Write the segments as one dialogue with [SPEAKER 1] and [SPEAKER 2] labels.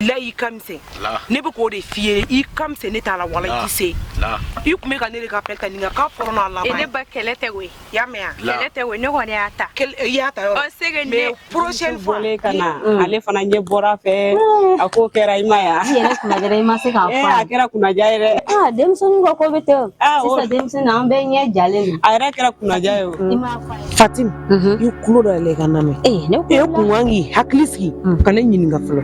[SPEAKER 1] Bilayi, i ka misɛn. Ne bɛ k'o de f'i ye, i ka misɛn. Ne t'a la wala i tɛ se. I tun bɛ ka ne de ka appel ta, nin ka k'a fɔlɔ n'a laban.
[SPEAKER 2] Ne ba, kɛlɛ tɛ koyi.
[SPEAKER 1] I y'a mɛn wa?
[SPEAKER 2] Kɛlɛ tɛ koyi, ne kɔni y'a ta.
[SPEAKER 1] I y'a ta yɔrɔ.
[SPEAKER 2] Ɔ c'est que
[SPEAKER 1] mais prochaine fois
[SPEAKER 3] bɔlen ka na, ale fana ɲɛ bɔra fɛ, a ko kɛra i ma yan.
[SPEAKER 4] I yɛrɛ kunnajara, i ma se k'a fɔ.
[SPEAKER 3] A kɛra kunnaja ye dɛ.
[SPEAKER 4] Aa, denmisɛnnin ka ko bɛ ten.
[SPEAKER 3] Ah, o-
[SPEAKER 4] Sisan denmisɛnnin, an bɛɛ ɲɛ jalen don.
[SPEAKER 3] A yɛrɛ kɛra kunnaja ye o.
[SPEAKER 4] I m'a fɔ a ye.
[SPEAKER 5] Fatim, i kulo dɔ yɛlɛ i ka lamɛn.
[SPEAKER 4] Ee, ne
[SPEAKER 5] E kun kan k'i hakili sigi ka ne ɲininka fɔlɔ.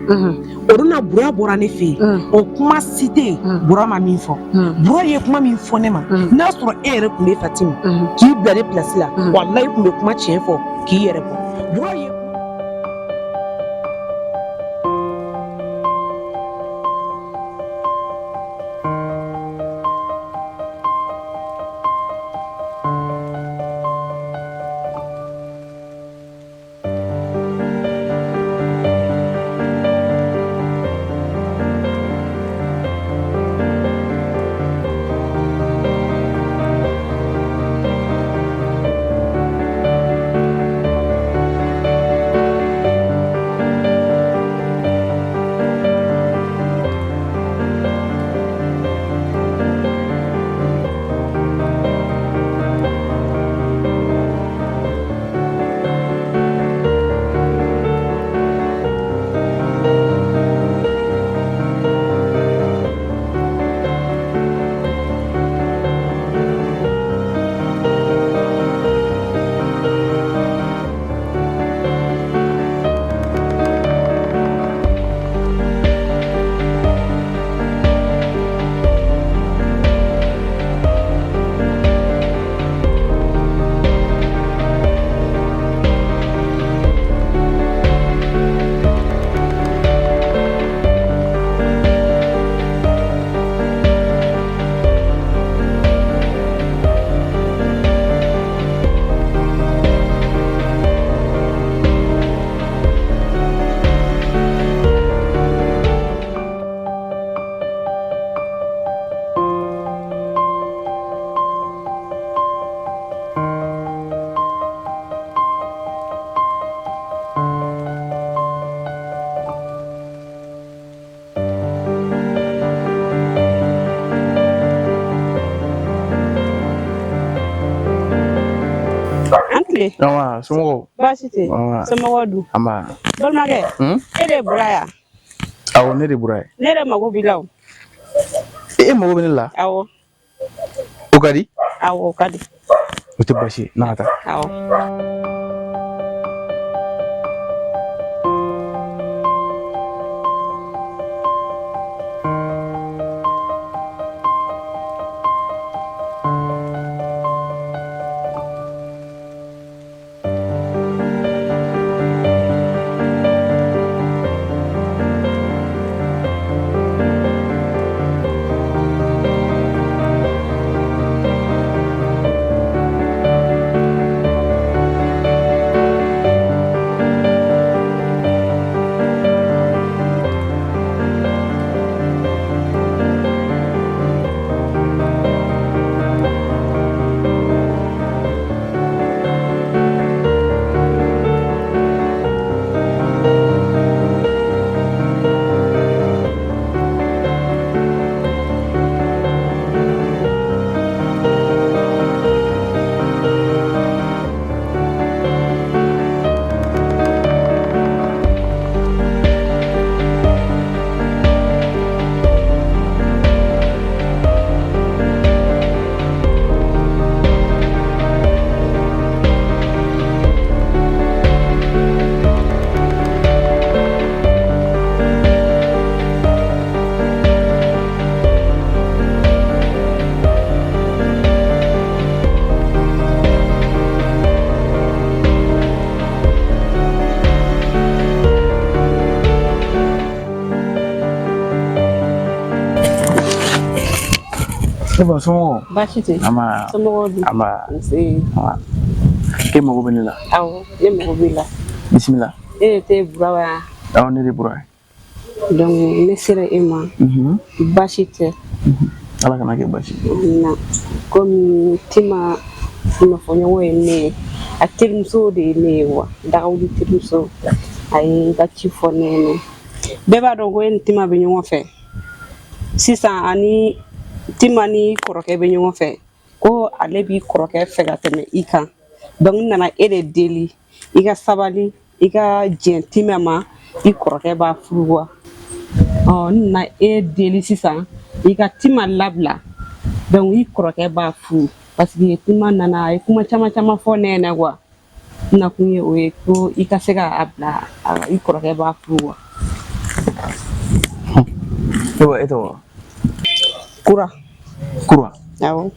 [SPEAKER 5] O don na, Bura bɔra ne fɛ yen, o kuma si tɛ yen Bura ma min fɔ. Bura ye kuma min fɔ ne ma, n'a sɔrɔ e yɛrɛ tun bɛ, Fatim, k'i bila ne place la, walayi, i tun bɛ kuma tiɲɛ fɔ k'i yɛrɛ bɔ. Bura ye
[SPEAKER 3] An tile.
[SPEAKER 6] Nba, somɔgɔw?
[SPEAKER 3] Baasi tɛ.
[SPEAKER 6] Nba.
[SPEAKER 3] Somɔgɔw dun?
[SPEAKER 6] Nba.
[SPEAKER 3] Balimakɛ, e de ye Bura ye wa?
[SPEAKER 6] Awɔ, ne de Bura ye.
[SPEAKER 3] Ne yɛrɛ mago b'i la o.
[SPEAKER 6] E mago bɛ ne la?
[SPEAKER 3] Awɔ.
[SPEAKER 6] O ka di?
[SPEAKER 3] Awɔ, o ka di.
[SPEAKER 6] O tɛ baasi ye, n'an ka taa.
[SPEAKER 3] Awɔ.
[SPEAKER 6] Ne ba, somɔgɔw?
[SPEAKER 3] Baasi tɛ.
[SPEAKER 6] Nba.
[SPEAKER 3] Somɔgɔw dun?
[SPEAKER 6] Nba.
[SPEAKER 3] Nse.
[SPEAKER 6] Nba. E mago bɛ ne la?
[SPEAKER 3] Awɔ, ne mago b'i la.
[SPEAKER 6] Bisimila.
[SPEAKER 3] E de tɛ Bura wa?
[SPEAKER 6] Awɔ, ne de Bura ye.
[SPEAKER 3] Donc ne sera e ma. Baasi tɛ?
[SPEAKER 6] Ala kana kɛ baasi ye.
[SPEAKER 3] Na komi Tima nɔfɔɲɔgɔn ye ne ye, a terimuso de ye ne ye wa, Dagawuli terimuso. A ye n ka ci fɔ ne ɲɛna. Bɛɛ b'a dɔn ko e ni Tima bɛ ɲɔgɔn fɛ sisan, ani Tima ni kɔrɔkɛ bɛ ɲɔgɔn fɛ, ko ale b'i kɔrɔkɛ fɛ ka tɛmɛ i kan. Donc n nana e de deli, i ka sabali, i ka jɛn Tima ma, i kɔrɔkɛ b'a furu wa. Ɔ, n nana e deli sisan, i ka Tima labila, donc i kɔrɔkɛ b'a furu, parce que Tima nana, a ye kuma caman caman fɔ ne ɲɛna quoi. N nakun ye o ye, ko i ka se ka a bila, i kɔrɔkɛ b'a furu wa.
[SPEAKER 6] E tɔgɔ?
[SPEAKER 3] Kura.
[SPEAKER 6] Kura?
[SPEAKER 3] Awɔ.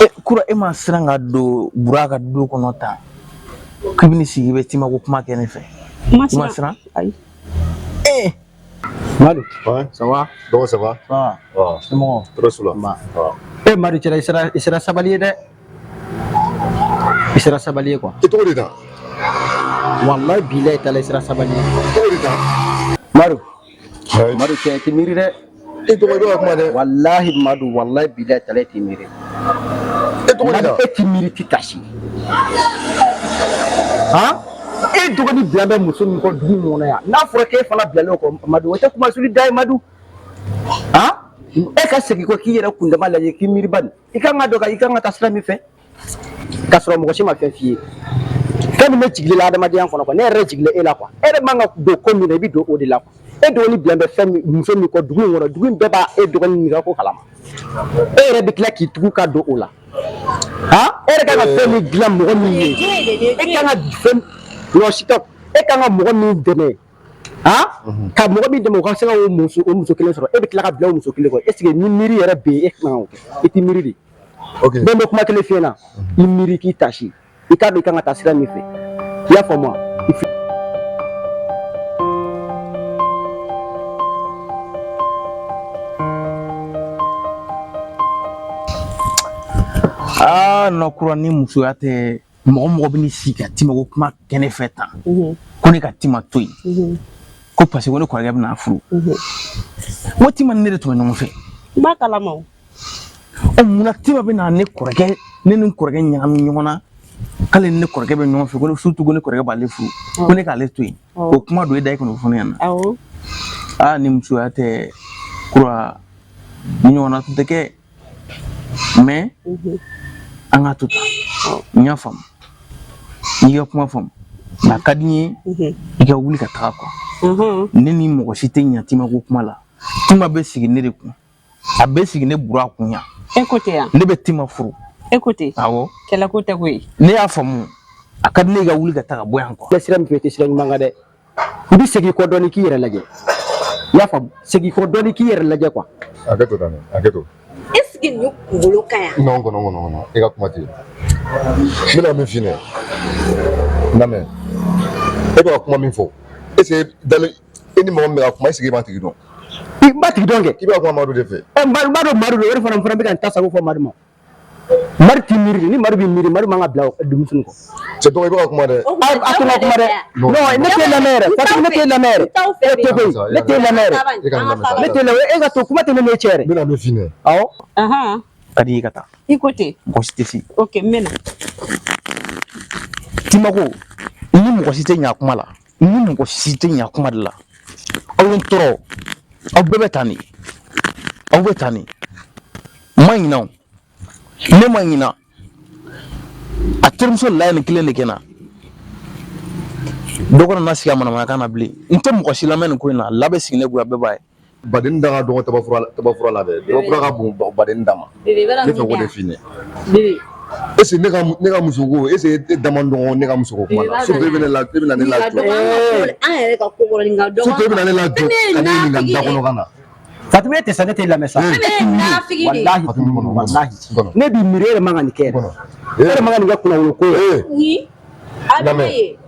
[SPEAKER 6] E Kura, e ma siran ka don Bura ka du kɔnɔ tan k'i bɛn'i sigi i bɛ Tima ko kuma kɛ ne fɛ?
[SPEAKER 3] I ma
[SPEAKER 6] I ma siran?
[SPEAKER 3] Ayi.
[SPEAKER 6] Ee.
[SPEAKER 7] Madu.
[SPEAKER 8] Ouais.
[SPEAKER 7] Ça va?
[SPEAKER 8] Donc ça va?
[SPEAKER 7] Ça va.
[SPEAKER 8] Ouais.
[SPEAKER 7] Somɔgɔw?
[SPEAKER 8] Tɔɔrɔ su la.
[SPEAKER 7] Nba. Eh Madu, cɛla, i sera sabali ye dɛ. I sera sabali ye quoi.
[SPEAKER 8] I tɔgɔ de tan?
[SPEAKER 7] Wallahi bilahi taala, i sera sabali ye.
[SPEAKER 8] Tɔgɔ de tan?
[SPEAKER 7] Madu.
[SPEAKER 8] Ouais.
[SPEAKER 7] Madu cɛ, i tɛ miiri dɛ.
[SPEAKER 8] I tɔgɔ, i bɛ ka kuma dɛ.
[SPEAKER 7] Wallahi Madu, wallahi bilahi taala, i tɛ miiri.
[SPEAKER 8] E tɔgɔ de
[SPEAKER 7] Madu
[SPEAKER 8] tan?
[SPEAKER 7] e tɛ miiri, tɛ kasi. Han? E dɔgɔnin bila bɛ muso min kɔ dugu in kɔnɔ yan. N'a fɔra k'e fana bilalen o kɔ Madu, o tɛ kuma suli da ye Madu. Han? E ka segin kɔ k'i yɛrɛ kundama lajɛ, k'i miiri bani. I kan ka dɔn ka i kan ka taa sira min fɛ. K'a sɔrɔ mɔgɔ si ma fɛn f'i ye. Fɛn min bɛ jigin la adamadenya kɔnɔ quoi, ne yɛrɛ jigilen e la quoi. E yɛrɛ man ka don ko min na, i bɛ don o de la quoi. E dɔgɔnin bila bɛ fɛn min, muso min kɔ dugu in kɔnɔ, dugu in bɛɛ b'a e dɔgɔnin nin ka ko kalama. E yɛrɛ bɛ tila k'i tugu ka don o la. Han? E yɛrɛ kan ka fɛn min dilan mɔgɔ min ye, e kan ka fɛn, non, stop, e kan ka mɔgɔ min dɛmɛ, han, ka mɔgɔ min dɛmɛ o ka se ka o muso kelen sɔrɔ, e bɛ tila ka bila o muso kelen kɔ. Est ce que ni miiri yɛrɛ bɛ yen, e kan k'o kɛ? I tɛ miiri de.
[SPEAKER 8] Ok.
[SPEAKER 7] N bɛ kuma kelen f'i ɲɛna, i miiri k'i tasi, i k'a dɔn i kan ka taa sira min fɛ, i y'a faamu wa? I fi.
[SPEAKER 6] Aa non Kura, ni musoya tɛ, mɔgɔ mɔgɔ bɛ n'i sigi ka Tima ko kuma kɛ ne fɛ tan, ko ne ka Tima to yen, ko parce que ko ne kɔrɔkɛ bɛna furu, n ko Tima ni ne de tun bɛ ɲɔgɔn fɛ.
[SPEAKER 3] N b'a kalama o.
[SPEAKER 6] Ɔ, munna Tima bɛ na ne kɔrɔkɛ, ne ni n kɔrɔkɛ ɲagami ɲɔgɔn na, k'ale ni ne kɔrɔkɛ bɛ ɲɔgɔn fɛ, ko surtout ko ne kɔrɔkɛ b'ale furu, ko ne k'ale to yen? O kuma don e da i kɔnɔ, o fɔ ne ɲɛna.
[SPEAKER 3] Awɔ.
[SPEAKER 6] Aa, ni musoya tɛ Kura, ni ɲɔgɔnna tun tɛ kɛ, mais an k'a to tan. N y'a faamu, n y'i ka kuma faamu, nka a ka di n ye i ka wuli ka taga quoi. Ne ni mɔgɔ si tɛ ɲa Tima ko kuma la. Tima bɛ sigi ne de kun, a bɛ sigi ne Bura kun yan.
[SPEAKER 3] E ko ten yan?
[SPEAKER 6] Ne bɛ Tima furu.
[SPEAKER 3] E ko ten?
[SPEAKER 6] Awɔ.
[SPEAKER 3] Kɛlɛ ko tɛ koyi.
[SPEAKER 6] Ne y'a faamu, a ka di ne ye ka wuli ka taga bɔ yan quoi.
[SPEAKER 7] Bɛ sira min fɛ, i tɛ sira ɲuman kan dɛ. I bɛ segin kɔ dɔɔnin k'i yɛrɛ lajɛ, i y'a faamu? Segin kɔ dɔɔnin k'i yɛrɛ lajɛ quoi.
[SPEAKER 8] Hakɛ to tan, hakɛ to.
[SPEAKER 4] Est ce que nin kunkolo ka ɲi?
[SPEAKER 8] Non, non, non, non, e ka kuma tɛ yen. N bɛna min f'i ɲɛna, lamɛn. E bɛ ka kuma min fɔ, est ce que dalen e ni mɔgɔ min bɛ ka kuma, est ce que e b'a tigi dɔn?
[SPEAKER 7] I b'a tigi dɔn kɛ.
[SPEAKER 8] I bɛ ka kuma Madu de fɛ.
[SPEAKER 7] Ɛ, n b'a dɔn Madu don, o de fana, n fana bɛ ka n ta sago fɔ Madu ma. Madu t'i miiri de, ni Madu b'i miiri, Madu man ka bila denmisɛnnin kɔ.
[SPEAKER 8] Cɛ dɔgɔ, i bɛ ka kuma dɛ.
[SPEAKER 7] A to n ka kuma dɛ. Non, ne t'e lamɛn yɛrɛ, Fatima, ne t'e lamɛn yɛrɛ. E tɛ koyi, ne t'e lamɛn yɛrɛ.
[SPEAKER 8] E ka nin lamɛn sa.
[SPEAKER 7] Ne t'e lamɛn, e ka to kuma tɛ ne n'e cɛ yɛrɛ.
[SPEAKER 8] N bɛna min f'i ɲɛna.
[SPEAKER 7] Awɔ.
[SPEAKER 6] Ka di i ye ka taa.
[SPEAKER 3] I ko ten?
[SPEAKER 6] Mɔgɔ si tɛ se.
[SPEAKER 3] Ok, n bɛ na.
[SPEAKER 6] Tima ko ni mɔgɔ si tɛ ɲa kuma la, ni mɔgɔ si tɛ ɲa kuma de la, aw ye n tɔɔrɔ, aw bɛɛ bɛ tan de, aw bɛ tan de. N ma ɲinɛ o, ne ma ɲinɛ a terimuso la ye nin kelen de kɛ n na. Dɔ kana na sigi a manamanakan na bilen. N tɛ mɔgɔ si lamɛn nin ko in na. La bɛ sigi ne kun, a bɛɛ b'a ye.
[SPEAKER 8] Badenni da ka dɔgɔ tabafura la dɛ. Tabafura ka bon badenni da ma.
[SPEAKER 4] Bébé, b'a dɔn
[SPEAKER 8] Ne fɛ
[SPEAKER 4] min
[SPEAKER 8] k'o de
[SPEAKER 4] kɛ.
[SPEAKER 8] f'i ɲɛna.
[SPEAKER 4] Bébé.
[SPEAKER 8] Est ce que ne ka muso ko, est ce que e da man dɔgɔ ne ka muso ko kuma la? Surtout e bɛ ne la, e bɛ na ne la jɔ.
[SPEAKER 4] An yɛrɛ ka ko kɔrɔ nin ka dɔgɔ.
[SPEAKER 8] Surtout e bɛ na ne la jɔ ka ne ɲininka n da kɔnɔ ka na.
[SPEAKER 7] Fatima, e tɛ sa, ne t'e lamɛn sa.
[SPEAKER 4] Ne ye nafigi de ye.
[SPEAKER 7] Walahi, walahi. Ne b'i miiri, e yɛrɛ man ka nin kɛ yɛrɛ. E yɛrɛ man ka nin kɛ kunnawolo ko ye.
[SPEAKER 4] Ni a bɛ
[SPEAKER 8] Lamɛn.
[SPEAKER 4] ye.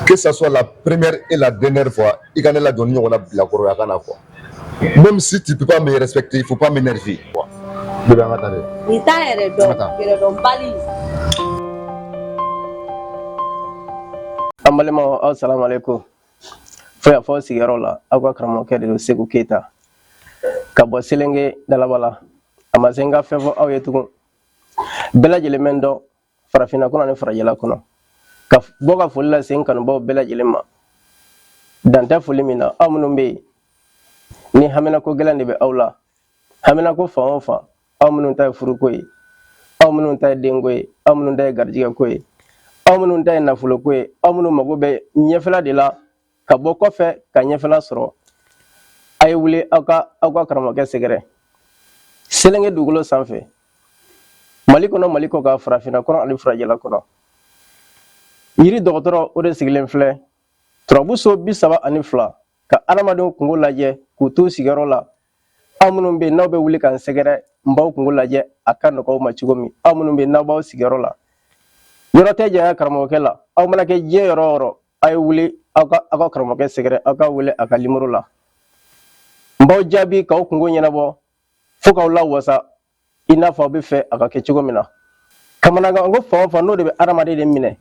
[SPEAKER 8] Que ça soit la première et la dernière fois, i ka ne lajɔ ni ɲɔgɔnna bilakɔrɔ ya ka na quoi. Même si tu peux pas me respecter, il faut pas m'énerver. Bébé, an ka taa dɛ.
[SPEAKER 4] Nin t'a yɛrɛ dɔn.
[SPEAKER 8] An ka taa.
[SPEAKER 4] Yɛrɛdɔnbali.
[SPEAKER 9] An balimaw, aw salamu aleykum. Fo yan fɔ sigiyɔrɔ la, aw ka karamɔgɔkɛ de don, Segu Keyita, ka bɔ Selenge Dalaba la. A ma se n ka fɛn fɔ aw ye tugun. Bɛɛ lajɛlen bɛ n dɔn farafinna kɔnɔ ni farajɛla kɔnɔ. Ka bɔ ka foli lase n kanubaw bɛɛ lajɛlen ma. Dan tɛ foli min na. Aw minnu bɛ yen ni haminako gɛlɛn de bɛ aw la, haminako fan o fan, aw minnu ta ye furuko ye, aw minnu ta ye denko ye, aw minnu ta ye garijɛgɛko ye, aw minnu ta ye nafoloko ye, aw minnu mago bɛ ɲɛfɛla de la ka bɔ kɔfɛ ka ɲɛfɛla sɔrɔ, a ye wuli aw ka aw ka karamɔgɔkɛ sɛgɛrɛ Selenge dugukolo sanfɛ, Mali kɔnɔ, Mali kɔkan, farafinna kɔnɔ ani farajɛla kɔnɔ. Yiri dɔgɔtɔrɔ o de sigilen filɛ turabuso 32 ka adamadenw kungo lajɛ k'u t'u sigiyɔrɔ la. Aw minnu bɛ yen n'aw bɛ wuli ka n sɛgɛrɛ, n b'aw kungo lajɛ a ka nɔgɔ aw ma cogo min. Aw minnu bɛ yen n'aw b'aw sigiyɔrɔ la, yɔrɔ tɛ janya karamɔgɔkɛ la. Aw mana kɛ diɲɛ yɔrɔ o yɔrɔ, a ye wuli aw ka aw ka karamɔgɔkɛ sɛgɛrɛ, aw ka wele a ka limoro la, n b'aw jaabi k'aw kungo ɲɛnabɔ fo k'aw lawasa i n'a fɔ aw bɛ fɛ a ka kɛ cogo min na. Kamanagan ko fan o fan, n'o de bɛ adamaden de minɛ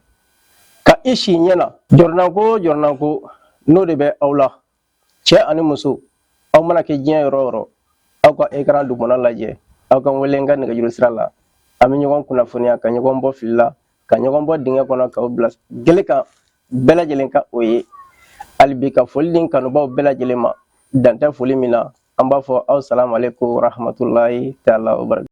[SPEAKER 9] ka i si ɲɛ na, jɔrɔnanko o jɔrɔnanko, n'o de bɛ aw la, cɛ ani muso, aw mana kɛ diɲɛ yɔrɔ o yɔrɔ, aw ka ekran dugumana lajɛ, aw ka n wele n ka nɛgɛjuru sira la. An bɛ ɲɔgɔn kunnafoniya ka ɲɔgɔn bɔ fili la, ka ɲɔgɔn bɔ dingɛ kɔnɔ, k'aw bila gele kan, bɛɛ lajɛlen ka o ye. Hali bi ka foli di n kanubaw bɛɛ lajɛlen ma, dan tɛ foli min na. An b'a fɔ aw salamu aleykum rahmatulahi taala wa barakatu.